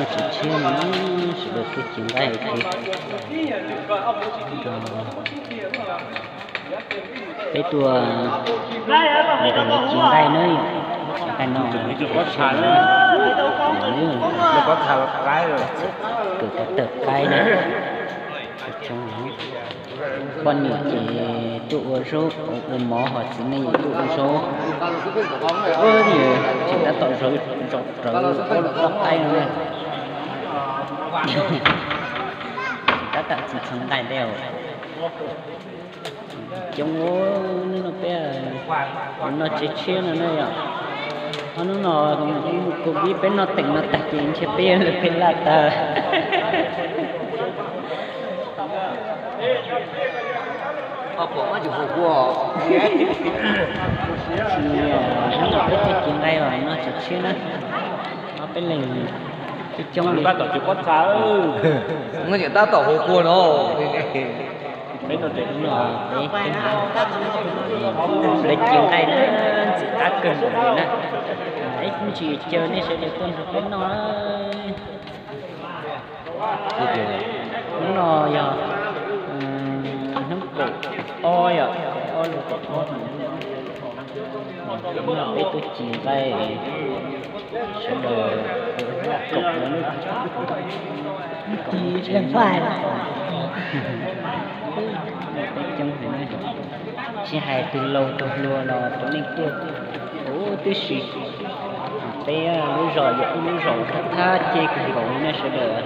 Tsis tshiab no, sawv daws tuaj ci nqaij ua ke. Peb tuaj nrog lawv ci nqaij na. Nqaij no, kawm tawm qaib na. Poj niam ces tuaj ua zaub ua mov, ho txiv neej tuaj ua zaub. Ua tsis tab tom zaum rau ob lub toj qaib no na. Tsis tab tom txi txhua nqaij ntej. Coob, hnub no peb noj tsev tshiab no na yom. Ho hnub no mus covid peb noj teem no tag ces ntshe peb yuav lawv peb laj tag. Hnub no peb tuaj ci nqaij os, noj tsev tshiab na. Ob peb leeg coob coob li. Tab tom hu kua no. Lawv ci nqaij na, ntxim qab kawg nkaus li na. Ib ntsis caw nej sawv daws tuaj nrog peb noj. Hnub no yog hnub kaum ob yom, kaum ob lub kaum ob. Hnub no peb tuaj ci nqaij, sawv daws kaum no, kaum no peb coob heev. Tsis hais tus laus tus hluas los puav leej tuaj huv tib si. Peb lub zos yog ib lub zos thab thab ceg kawg nkaus li na sawv daws.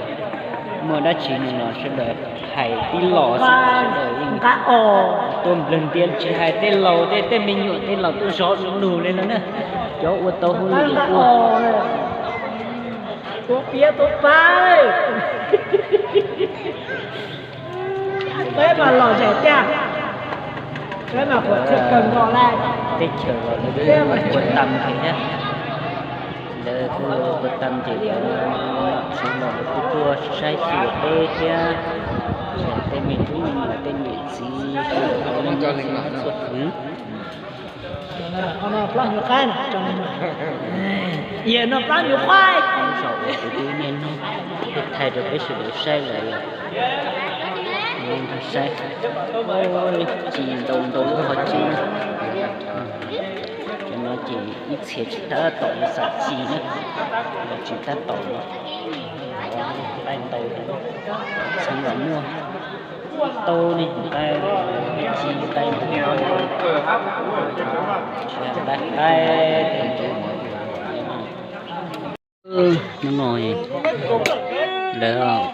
Muaj dab tsi nws los sawv daws hais tib los xwb, sawv daws yeej tuaj nplawg ntiav, tsis hais tej laus tej, tej me nyuam tej los tuaj zov lug li no na. Cov ua tau hauj lwm ua, tuav piav tuav pab. Peb mas los zais tiag, peb mas qhuas txhij kawg nkaus lawm. Teb chaws los lawv kuj ua tam thiab, lawv kuj ua tam ces lawv, tsis los lawv kuj tuaj saib xyuas peb thiab, tej me tub me nyuam tej niam txiv txhua tus. Yawg no plaub nyuag qaib, yawg no plaub nyuag qaib. Lub zos uas kuv twb niaj hnub thaij rau peb sawv daws saib lawm. Saib, ci ntau ntau lub qhov tsib. Cov no ces ib txhia tsis tab tom xav ci na, tsis tab tom, qaib ntau, txheeb los muaj tau ne, qaib ci, qaib ntau, qaib qaib. Hnub no lawv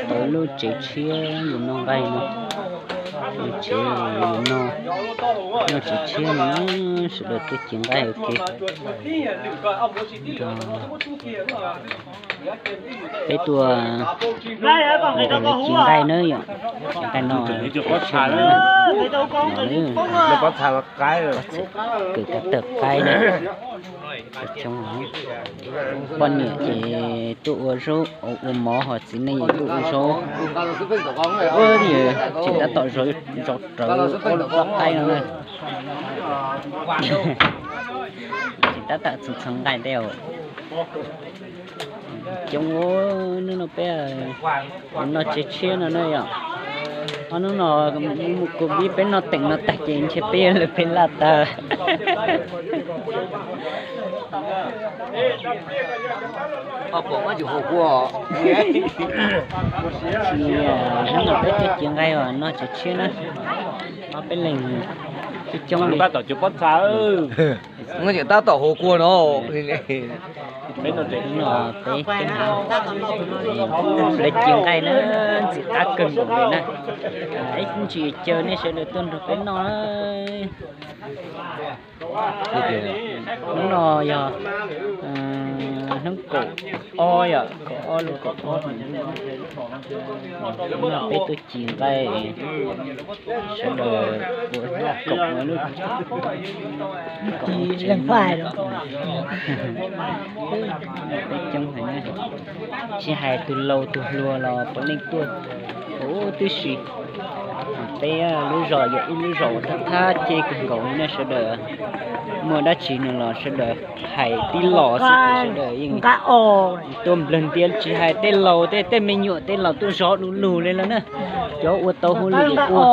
tau lub tsev tshiab yus noj nqaij no, lub tsev yus noj, noj tsev tshiab no, sawv daws tuaj ci nqaij ua ke. Peb tuaj nrog lawv ci nqaij na yom. Nqaij no, kawm tawm qaib na. Poj niam ces tuaj ua zaub ua mov, ho txiv neej tuaj ua zaub. Ua tsis tab tom zaum rau ob lub toj qaib no na. Tsis tab tom txhua txhua nqaij ntej. Coob, hnub no peb noj tsev tshiab no na yom. Ho hnub no mus covid peb noj teem no tag ces ntshe peb yuav lawv peb laj tag. Hnub no peb tuaj ci nqaij os, noj tsev tshiab na. Ob peb leeg coob coob li. Tab tom hu kua no. Hnub no peb, lawv ci nqaij na, ntxim qab kawg nkaus li na. Ib ntsis caw nej sawv daws tuaj nrog peb noj. Hnub no yog hnub kaum ob yom, kaum ob lub kaum ob. Hnub no peb tuaj ci nqaij, sawv daws ua kaum lub, kaum, peb coob heev. Tsis hais tus laus tus hluas los puav leej tuaj huv tib si. Peb lub zos yog ib lub zos uas thab thab ceg kawg nkaus li na sawv daws. Muaj dab tsi no los sawv daws hais tib los xwb, sawv daws yeej tuaj nplawg ntiav, tsis hais tej laus tej, tej me nyuam tej los tuaj zov du lug li lawm na. Cov ua tau hauj lwm ua,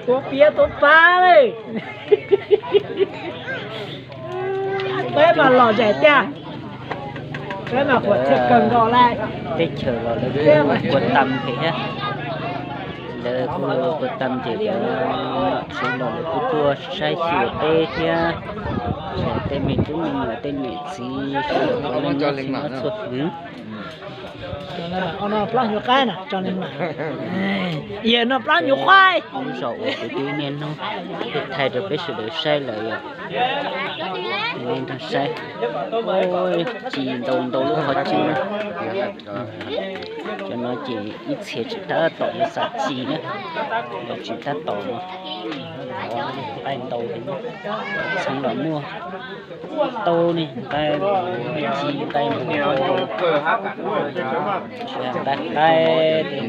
tuav piav tuav pab li. Peb mas lom zem tiag, peb mas qhuas txhij kawg nkaus li. Teb chaws los lawv kuj ua tau phem thiab, lawv kuj ua tau ces cov nom tswv los lawv kuj tuaj saib xyuas peb thiab, tej me tub me nyuam tej niam txiv sawv daws kuj muaj txhua hwv. Yog no plaub nyuag qaib, lub zos uas kuv twb niaj hnub thaij rau peb sawv daws saib lawm yom. Saib, ci ntau ntau lub qhov ci. Cov no ces ib txhia tsis tab tom yuav xav ci na, tsis tab tom no. Nqaij ntau, txheev los muaj tau ne, nqaij ci nqaij ntau, nqaij qaib tej.